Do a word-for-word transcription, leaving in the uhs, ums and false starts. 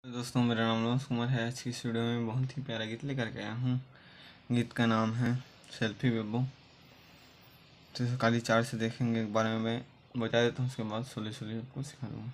दोस्तों, मेरा नाम लोकेश कुमार है। आज की इस वीडियो में बहुत ही प्यारा गीत लेकर के आया हूँ। गीत का नाम है सेल्फी बेबो। तो इसे काली चार से देखेंगे, एक बार में मैं बजा देता हूँ, उसके बाद स्लोली स्लोली आपको सिखा दूँगा।